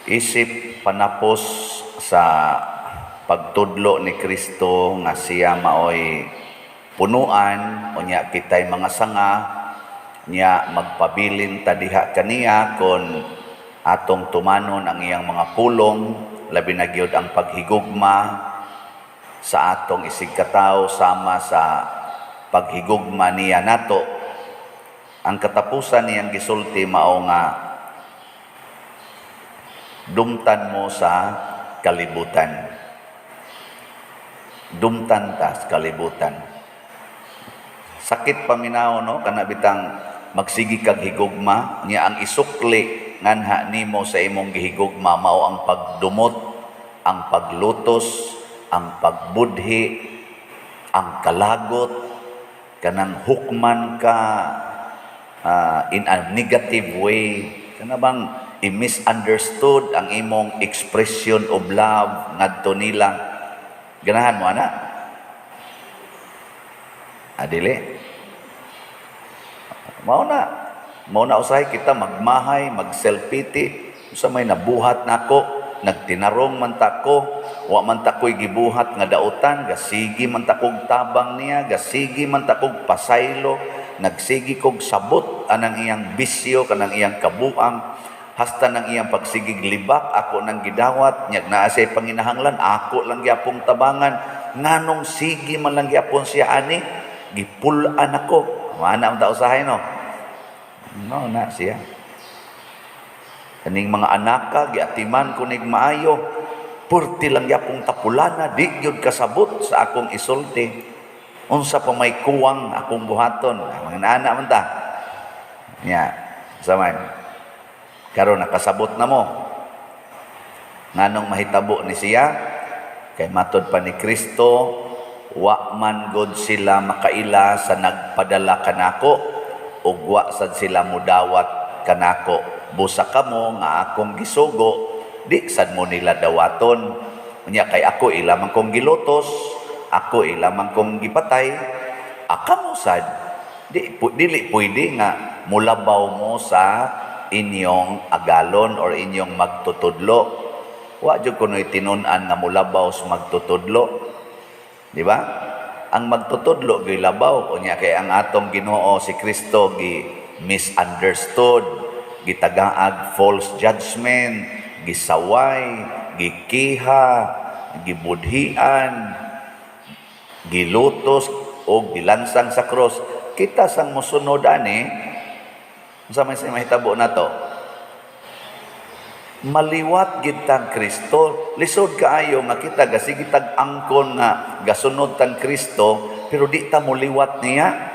Isip panapos sa pagtudlo ni Kristo nga siya maoy punuan, unya kitay mga sanga, nya magpabilin ta diha kaniya kon atong tumanon ang iyang mga pulong, labi na gyud ang paghigugma sa atong isigkatawo sama sa paghigugma niya nato. Ang katapusan niyang gisulti mao nga dumtan mo sa kalibutan. Dumtan ta sa kalibutan. Sakit paminaw, no, kana bitang magsigi kag higugma niya, ang isukli nganha nimo sa imong gihigugma mao ang pagdumot, ang paglutos, ang pagbudhi, ang kalagot, kanang hukman ka in a negative way, kana bang i-misunderstood ang imong expression of love ngadto nila. Ganahan mo ana? Adili. Mao na. Mao na usahay kita magmahay, mag self-pity. Usa may nabuhat nako, nagtinarong man ta ko, wa man ta ko'y gibuhat nga dautan, gasigi man ta kog tabang niya, gasigi man ta kog pasaylo, nagsigi kog sabot anang iyang bisyo, kanang iyang kabuang, hasta nang iyang pagsigig libak ako nang gidawat. Nyag naa siya panginahanglan, ako lang gyapong tabangan. Nganong sige man lang gyapon siya ani, gipul-an ako. Mana ang usahay, no? No na siya. Kaning mga anaka, giatiman ko nig maayo, purti lang gyapong tapulana, di gyud kasabot sa akong isulti. Unsa pa may kuwang akong buhaton? Mga ana man ta nya saman. Karon nakasabot na mo nganong mahitabo ni siya, kay matod pa ni Kristo, wa man god sila makaila sa nagpadala kanako ug wa sad sila mudawat kanako. Busa kamo nga akong gisugo, di sad mo nila dawaton. Unya kay ako ila man kong gilutos, ako ila man kong gipatay, akamo sad di dili pwede nga mulabaw mo sa inyong agalon or inyong magtutudlo. Wa jud kuno'y tinun-an nga mulabaw sa magtutudlo. Di ba? Ang magtutudlo gyud labaw. Unya kay ang atong Ginoo si Kristo gi misunderstood, gitagaag false judgment, gisaway, gikiha, gibudhian, gilutos o gilansang sa cross. Kita sang mosunod ani, unsa may mahitabo nato? Maliwat gid tang Kristo. Lisod kaayo nga kita gasigi tag angkon nga gasunod tang Kristo, pero di ta moliwat niya.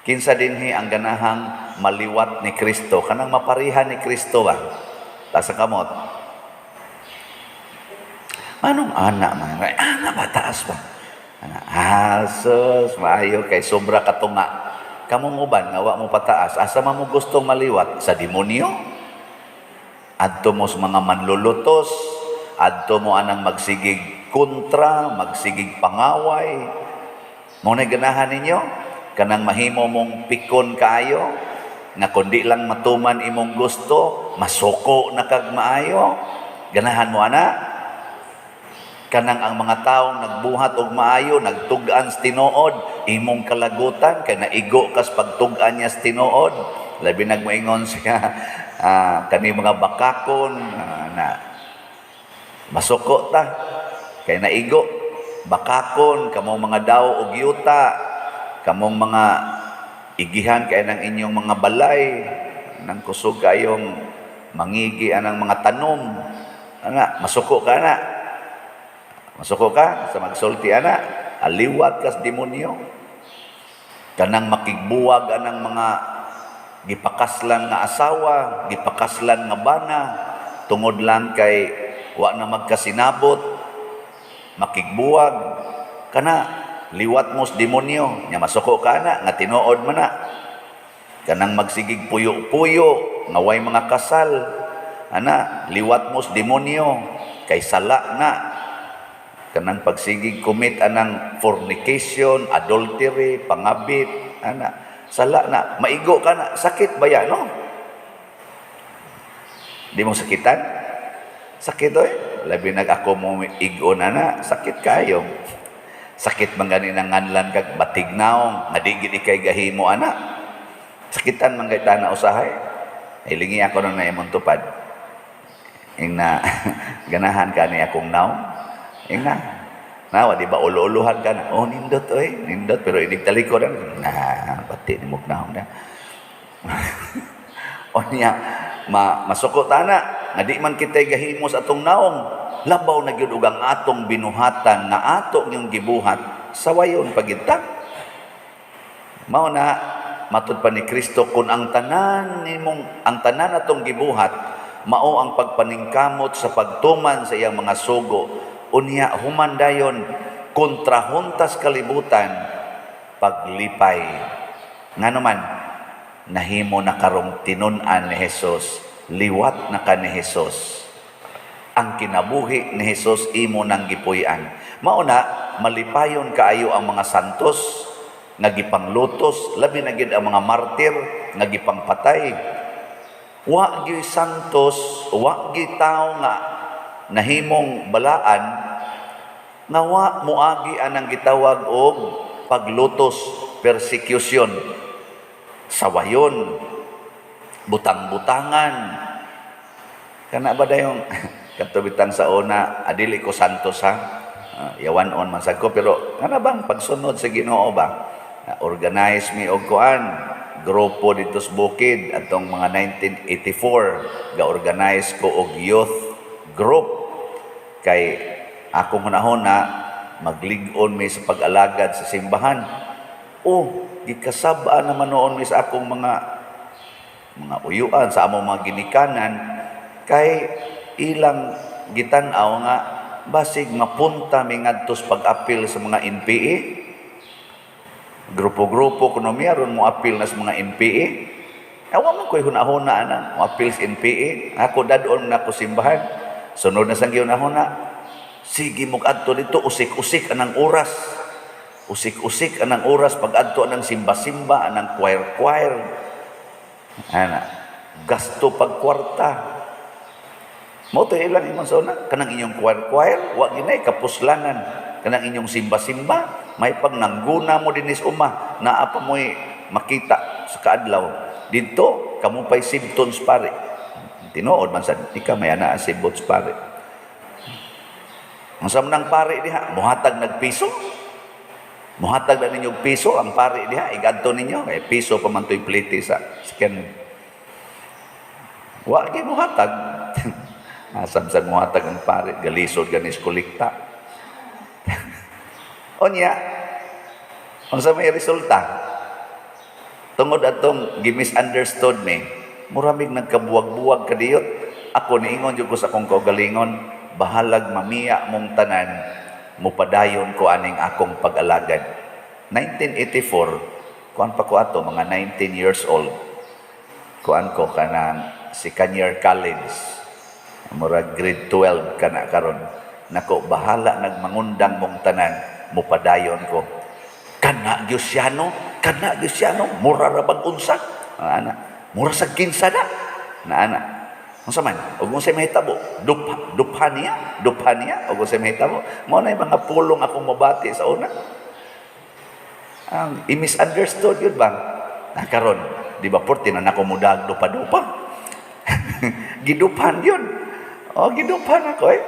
Kinsa dinhi ang ganahang maliwat ni Kristo? Kanang maparihan ni Kristo ba? Taas ang kamot. Anong ana man? Ana ba, taas ba? Ana, asos, maayo kay sobra katunga. Kamong uban nga wa mo pataas, asa man mo gustong maliwat? Sa demonyo? Adto mo sa mga manlulutos, adto mo anang magsigig kontra, magsigig pangaway. Mao na ganahan ninyo? Kanang mahimo mong pikon kaayo, nga kundi lang matuman imong gusto, masuko na kag maayo. Ganahan mo ana? Kanang ang mga taong nagbuhat og maayo, nagtug-an sa tinuod, imong kalagutan kay naigo kas pagtug-an niya sa tinuod. Labi nagmoingon siya, kani mga bakakon, na masuko ta kay naigo. Bakakon kamong mga daw og yuta, kamong mga igihan kay ng inyong mga balay nang kusog kayong mangigi anang mga tanom ana, masuko ka na. Masuko ka sa magsulti ana, aliwat kas demonyo. Kanang makigbuwag anang mga gipakaslan nga asawa, gipakaslan nga bana, tungod lang kay wa na magkasinabot, makigbuwag kana, liwat mo sa demonyo. Nya masuko ka na nga tinuod man na. Kanang magsigig puyo-puyo nga way mga kasal ana, liwat mo sa demonyo kay sala na. Kanang pagsigig commit anang fornication, adultery, pangabit ana, sala na. Maigo ka na, sakit ba yan, no? Di mo sakitan? Sakit oy. Labi nag ako mo igo na na, sakit kayo. Sakit man gani nang nganlan kag batig naong, nga di gid ikay gahimo ana. Sakitan man kay tana usahay. Hilingi ako nang na imong tupad. Ing na ganahan ka ni akong naong. Ing na. Nawa, di ba ulo-uluhan ka na? Oh, nindot oy, nindot pero inig talikod na pati ni mong naong na. O niya, masuko tana, nga di man kita'y gahimo sa atong naong, labaw na gyud og ang atong binuhatan nga ato yung gibuhat, sawayon pagita. Mao na, matud pa ni Kristo, kung ang tanan nimong, ang tanan atong gibuhat, mao ang pagpaningkamot sa pagtuman sa iyang mga sugo, unya human dayon kontrahuntas kalibutan, paglipay. Ngano man, nahimo na karong tinun-an ni Jesus, liwat na ka ni Jesus. Ang kinabuhi ni Jesus imo nang gipuy-an. Mao na malipayon kaayo ang mga santos nga gipanglutos, labi na gid ang mga martir nga gipangpatay. Wa gyud santos, wa gyud tawo nga nahimong balaan nga wa moagi anang gitawag og paglutos, persecution, sawayon, butang-butangan. Kana ba dayong katubitang sa una, adili ko santos ha. Yawan on man sad ko, pero kana bang pagsunod sa Ginoo ba? Organize mi og kuan grupo dito sa bukid atong mga 1984, ga-organize ko og youth group kay akong hunahuna maglig-on mi sa pag-alagad sa simbahan. Oh, gikasab-an naman noon mi sa akong mga uyuan, sa among mga ginikanan, kay ilang gitan-aw nga basig mapunta mi ngadto sa pag-apil sa mga NPA. Grupo-grupo kuno mi aron mo apil na sa mga NPA. Awa man ko'y hunahuna ana, mo apil sa NPA. Ako dadon na ako simbahan. Sunod na sang gihunahuna. Sige mo adto dito, usik-usik anang oras. Usik-usik anang oras pag adto anang simba-simba, anang choir-choir. Ana, gasto pag kwarta. Mo to ilang imong sa una, kanang inyong choir-choir, wa ginay kapuslanan. Kanang inyong simba-simba, may pag nangguna mo dinis uma, naa pa mo'y makita sa kaadlaw. Dito, kamo pa'y symptoms pare. Tinuod man sad, ika may ana symptoms pare. Ang sa nang pare diha, muhatag nagpiso. Muhatag na ninyo piso ang pare diha, igadto ninyo, eh piso pa man to'y plite sa scan. Wa gyud muhatag. Asam sa muhatag ang pare, galisod ganis kolekta. Onya, unsa may resulta? Tungod atong gi-misunderstood mi, muramig nagkabuwag-buwag kadiyot. Ako niingon jud ko sa akong kaugalingon, bahalag mamiya mong tanan, mupadayon ko aning akong pag-alagad. 1984, kuan pa ko ato, mga 19 years old. Kuan ko kanang second year college. Murag grade 12 kana karon. Nako, bahala nagmangundang mong tanan, mupadayon ko. Kana gyud siya no, kana gyud siya no, mura ra bag unsa. Ana, mura sa kinsa na. Na ana. Unsa man? Ug unsay mahitabo? Dupha, dupha niya, dupha niya, ug unsay mahitabo? Mao na yung mga pulong akong mabati sa una. Ang i-misunderstood yun ba? Na karon, di ba porte na nako mudag dupa-dupa? Giduphan yun. Oh, giduphan ako eh.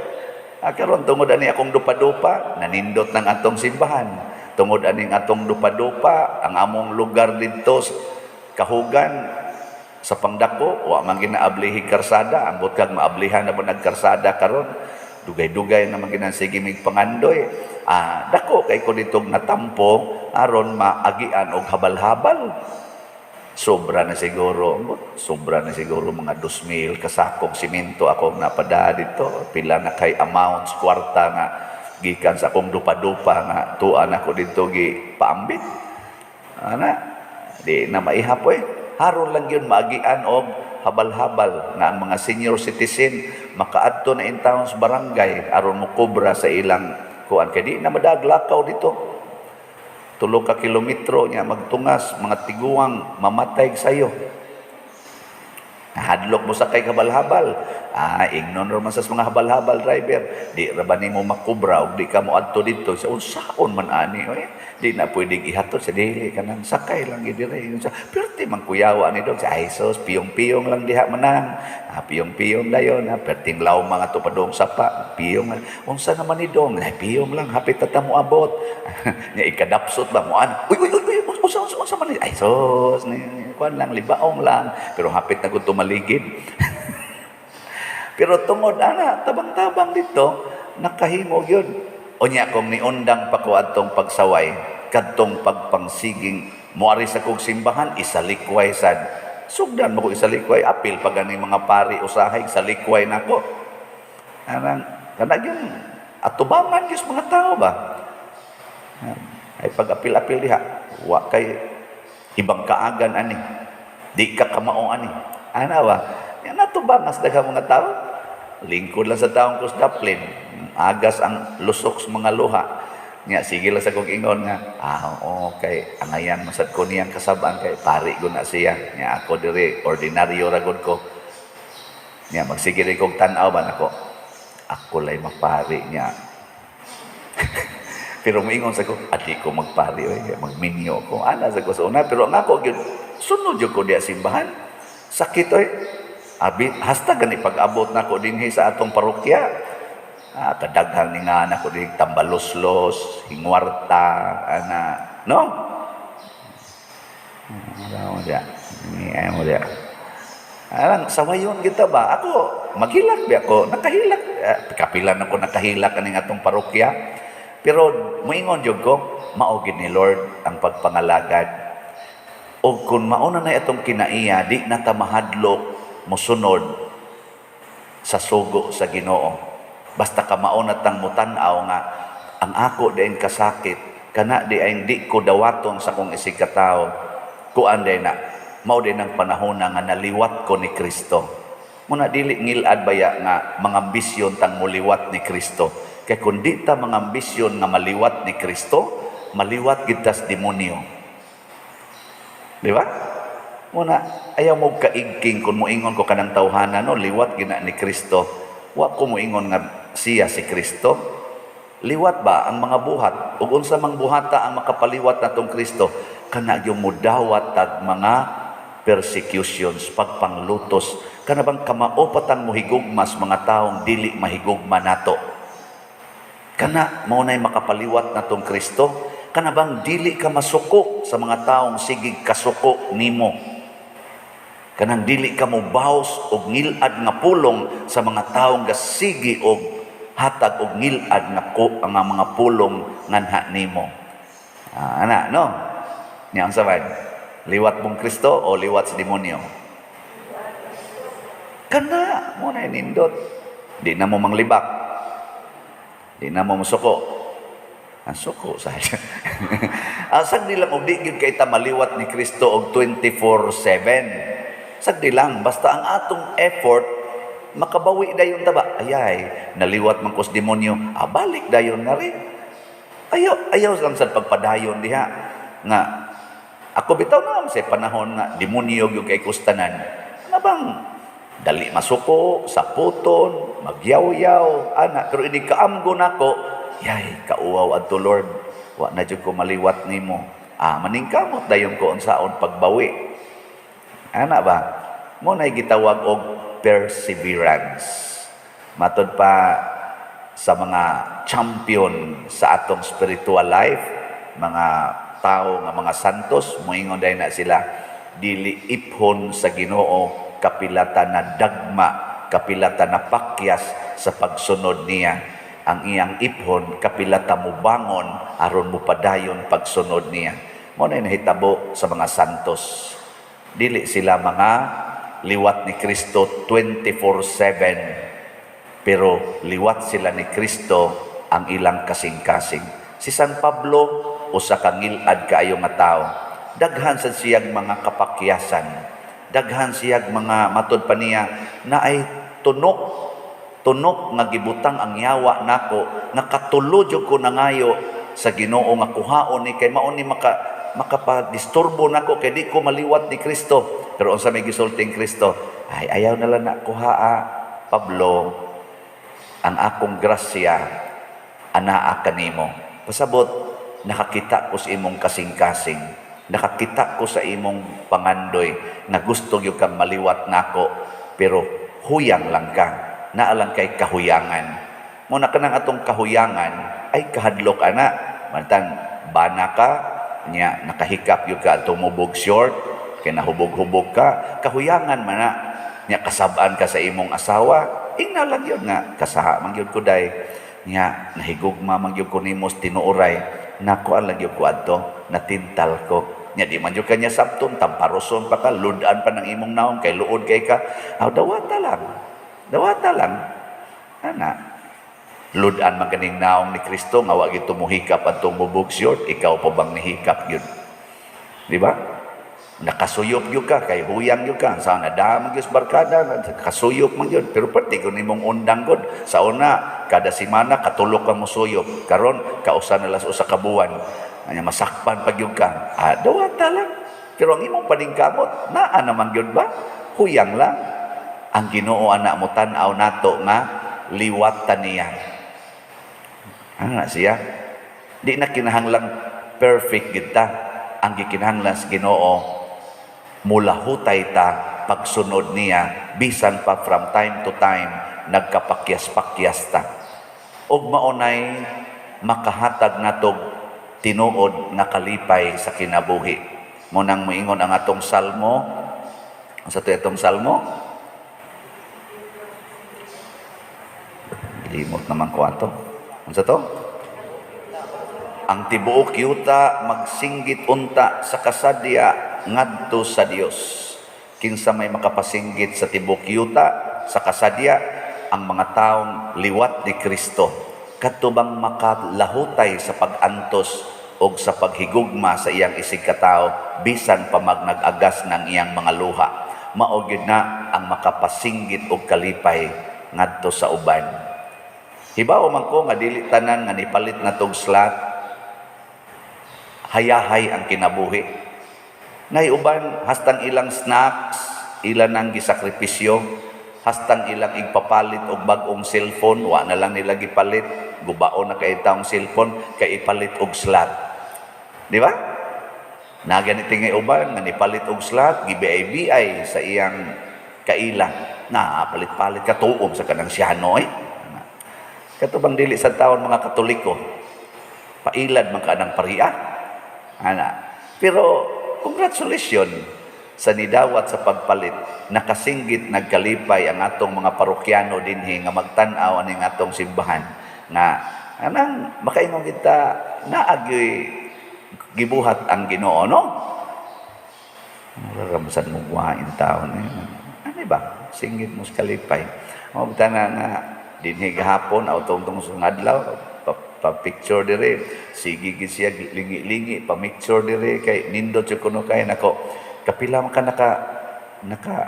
Ah, karon tungod ani akong dupa-dupa, nanindot ng atong simbahan. Tungod aning atong dupa-dupa, ang among lugar didto kahugan sa pangdako, wa man ginaablihi karsada, ambot kag maablihan na ba nagkarsada karon. Dugay-dugay naman ginansige mig pangandoy. Ah, dako kay ko ditong natampo aron maagian og habal-habal. Sobra na siguro, sobra na siguro mga 2,000 kasakong simento akong napada dito. Pila na kay amounts kwarta nga gikan sa akong dupa-dupa nga tuan ako dito gi paambit. Ana, di na maihap eh. Haron lang yun maagian og habal-habal nga ang mga senior citizen makaadto na in towns barangay aron mo kobra sa ilang kuan kay di na madaglakaw dito. 3 ka kilometro niya magtungas, mga tiguang mamatay sayo. Nahadlok mo sakay habal-habal. Ah, ingnon ra man sa mga habal-habal driver. Di ra ba nimo makubra og di ka mo adto didto sa unsaon man ani oy. Di na pwedeng ihatod sa dili, kanang sakay lang gid dire. Sa perti man kuyawa ni dong sa, ay sus, piyong-piyong lang diha manang. Ah, piyong-piyong dayon ha, perting lawma nga to padung sapa, piyong lang. Unsa naman ni dong? Ay, piyong lang, hapit ta mo abot. Nya ikadapsot ba mo an? Uy uy uy, uy, unsa unsa unsa man ni? Ay sus, ni kuan lang, libaong lang, pero hapit na gud tumaligid. Pero tungod ana, tabang-tabang dito, nakahimo gyud. Unya kung niundang pa ko adtong pagsaway, kadtong pagpangsiging moari sa kog simbahan, isalikway sad. Sugdan mo ko isalikway, apil pa gani mga pari usahay salikway nako. Anang kana gyud atubangan gyud mga tao ba. Ay pag-apil-apil diha, wa kay ibang kaagan ani. Di ka kamao ani. Ana ba? Yan natubangas daghang mga tao. Lingkod lang sa taong kus daplin. Agas ang lusok sa mga luha. Nya sige lang sa kong ingon nga, ah, okay, angayan masad ko niyang kasabaan kay pari ko na siya. Nya ako diri ordinaryo ra gud ko. Nya magsige rin kog tan-aw ba nako. Ako lay mapari niya. Pero moingon sa ko, adi ko magpari oy, magminyo ko. Ana sa ko sa una, pero ang ako gyud sunod gyud ko diya simbahan. Sakit oy. Abi hasta gani pag-abot nako dinhi sa atong parokya. Ah, kadaghan ni nga nako dinhi tambaloslos, hingwarta, ana, no? Ano mo diya? Ni ay mo diya. Alang, sawayon kita ba? Ako, maghilak bi ako, nakahilak. Eh, kapilan ako nakahilak kaning atong parokya. Pero moingon jud ko, mao gid ni Lord ang pagpangalagad. O kung mauna na itong kinaiya, di na ta mahadlok mosunod sa sugo sa Ginoo. Basta ka mauna tang mutan-aw nga ang ako diin kasakit, kana di ay di ko dawaton sa kong isig katawo. Kuan day na, mao din ang panahon na nga naliwat ko ni Kristo. Muna dili ngilad baya nga mga ambisyon tang muliwat ni Kristo. Kay kung di ta mga ambisyon nga maliwat ni Kristo, maliwat gid tas demonyo. Di ba? Muna, ayaw mo kaigking kung moingon ko kanang tawhana, no, liwat gina ni Kristo. Wa ko moingon nga siya si Kristo. Liwat ba ang mga buhat? Ug unsa mang buhata ang makapaliwat natong Kristo? Kana yung mudawat tag mga persecutions, pagpanglutos. Kana bang kamao patang mohigugmas mga taong dili mahigugma nato? Kana mao nay makapaliwat natong Kristo? Kana bang dili ka masuko sa mga taong sigig kasuko nimo? Kanang dili ka mobaws og ngilad nga pulong sa mga taong gasigi og hatag og ngilad nga ko ang mga pulong nganha nimo. Ah, ana no? Niya ang sabad. Liwat mong Kristo o liwat sa demonyo? Kana mo na nindot. Di na mo manglibak. Di na mo musuko. Ang suko sa Sagdi lang og di gyud kay ta maliwat ni Kristo og 24/7. Sagdi lang, basta ang atong effort makabawi dayon ta ba. Ayay, naliwat man ko sa demonyo, ah, balik dayon nga rin. Ayaw, ayaw lang sa pagpadayon diha nga ako bitaw na sa panahon nga demonyo gyud kay kustanan. Nga bang dali masuko, saputon, magyaw-yaw, ana, pero ini kaamgo nako, yay, kauwaw adto Lord, wa na jud ko maliwat nimo. Ah, maningkamot dayon ko unsaon pagbawi. Ana ba? Mo nay gitawag og perseverance. Matod pa sa mga champion sa atong spiritual life, mga tao nga mga santos, moingon dahil na sila, dili iphon sa Ginoo kapilata na dagma, kapilata na pakyas sa pagsunod niya. Ang iyang iphon kapilata mubangon aron mupadayon pagsunod niya. Mo na nahitabo sa mga santos. Dili sila mga liwat ni Kristo 24/7, pero liwat sila ni Kristo ang ilang kasing-kasing. Si San Pablo usa ka ngilad kaayo nga tawo. Daghan sa siyang mga kapakyasan. Daghan siyag mga matod pa niya na ay tunok tunok nga gibutang ang yawa nako nga katulo jud ko nangayo sa Ginoo nga kuhaon ni kay mao ni makapadisturbo nako kay di ko maliwat ni Kristo. Pero unsa may gisulting Kristo? Ay, ayaw na lang na kuhaa, Pablo, ang akong grasya anaa kanimo. Pasabot, nakakita ko sa imong kasing-kasing. Nakakita ko sa imong pangandoy nga gusto gyud kang maliwat nako, pero huyang lang ka. Naa lang kay kahuyangan. Mao na kanang atong kahuyangan ay kahadlok ana. Mantan bana ka nya nakahikap gyud ka atong mubog short kay nahubog-hubog ka, kahuyangan man na. Nya kasab-an ka sa imong asawa, ingna lang yun nga kasaha man gyud ko day. Nya nahigugma man gyud ko nimo sa tinuoray, nakuan lang gyud ko adto, natintal ko. Nya di man gyud kanya sabton, tamparoson pa ka, ludan pa ng imong naong kay luod kay ka. Aw, dawata lang. Dawata lang. Ana. Ludan man ganing naong ni Kristo nga wa gyud tumuhikap adtong mubog short, ikaw pa bang nihikap gyud? Di ba? Nakasuyop gyud ka kay huyang gyud ka sa nada man gyud sa barkada, kasuyop man gyud, pero perti kun nimong undang gud sa una kada semana katulok ka mo suyop, karon kausa na lang sa usa ka buwan anya masakpan pa gyud ka. Ah, dawata lang, pero ang imong paningkamot naa naman gyud ba, huyang lang. Ang Ginoo ana mo tan-aw nato nga liwat ta niya. Ana siya, di na kinahanglang perfect gid ta. Ang gikinahanglan sa Ginoo, mulahutay ta pagsunod niya bisan pa from time to time nagkapakyas-pakyas ta, ug maunay makahatag natog tinuod nga kalipay sa kinabuhi. Mao nang moingon ang atong salmo. Sa to atong salmo, limot naman ko ato. Unsa to? Ang tibuok yuta magsinggit unta sa kasadya ngadto sa Dios. Kinsa may makapasinggit sa tibuok yuta sa kasadya? Ang mga taong liwat ni Kristo, kadto bang makalahutay sa pag-antos og sa paghigugma sa iyang isig katawo bisan pa magnag-agas ng iyang mga luha. Mao gyud na ang makapasinggit og kalipay ngadto sa uban. Hibaw man ko nga dili tanan nga nipalit na tog slot hayahay ang kinabuhi. Nay uban hastang ilang snacks, ilan ang gisakripisyo, hastang ilang igpapalit og bag-ong cellphone, wa na lang nila gipalit, gubao na kay taong cellphone kay ipalit og slot. Di ba? Naganiti nga uban nga nipalit og slot, gi-BI sa iyang kaila. Na palit-palit ka tuom sa kanang siyano eh. Kato bang dili sa taon mga Katoliko, pailad man ka ng pariya. Ana. Pero congratulations sa nidawat sa pagpalit, nakasinggit nagkalipay ang atong mga parokyano dinhi nga magtan-aw aning atong simbahan nga anang makaingon kita naagyoy gibuhat ang Ginoo, no? Ramsan mo guwain taon eh. Ano ba? Singgit mo sa kalipay. O na nga dinhi gahapon aw tungtong sa adlaw pa picture dire, sige gid siya lingi-lingi pa picture dire kay nindot jud kuno kay nako kapila man ka naka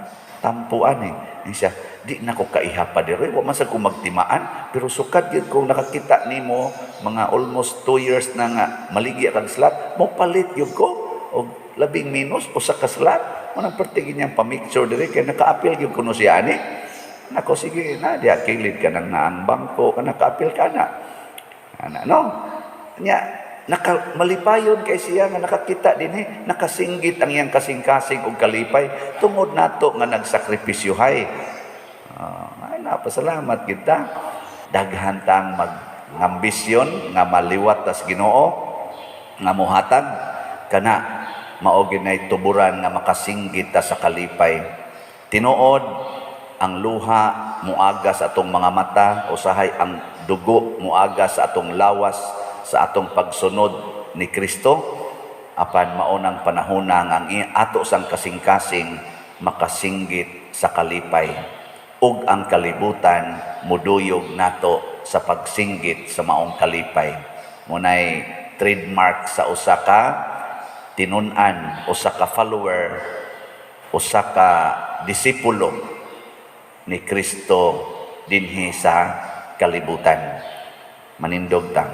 tampuan eh. Ni siya, di na ko kaiha pa dire, wa man sa ko magtimaan, pero sukad gyud ko nakakita nimo mga almost 2 years na nga maligi kag slot, mo palit gyud ko og labing minus usa ka slot. Mo nang perti niyang pa-picture dire kay nakaapil gyud kuno siya ani. Nako, sige na diha kilid ka nang naang bangko ka nakaapil ka na. Ana no. Nya naka malipayon kay siya nga nakakita dinhi, nakasinggit ang iyang kasing-kasing og kalipay tungod nato nga nagsakripisyohay. Ay napasalamat kita. Daghan tang mag-ambisyon nga maliwat tas Ginoo nga mohatag kana mao gyud tuburan nga makasinggit ta sa kalipay. Tinuod ang luha muaga sa atong mga mata, usahay ang dugo muaga sa atong lawas sa atong pagsunod ni Kristo, apan maunang panahona nga ang ato sang kasing-kasing makasinggit sa kalipay ug ang kalibutan muduyog nato sa pagsinggit sa maong kalipay. Munay trademark sa usa ka tinun-an, usa ka follower, usa ka disipulo ni Kristo dinhi sa kalibutan. Manindog ta.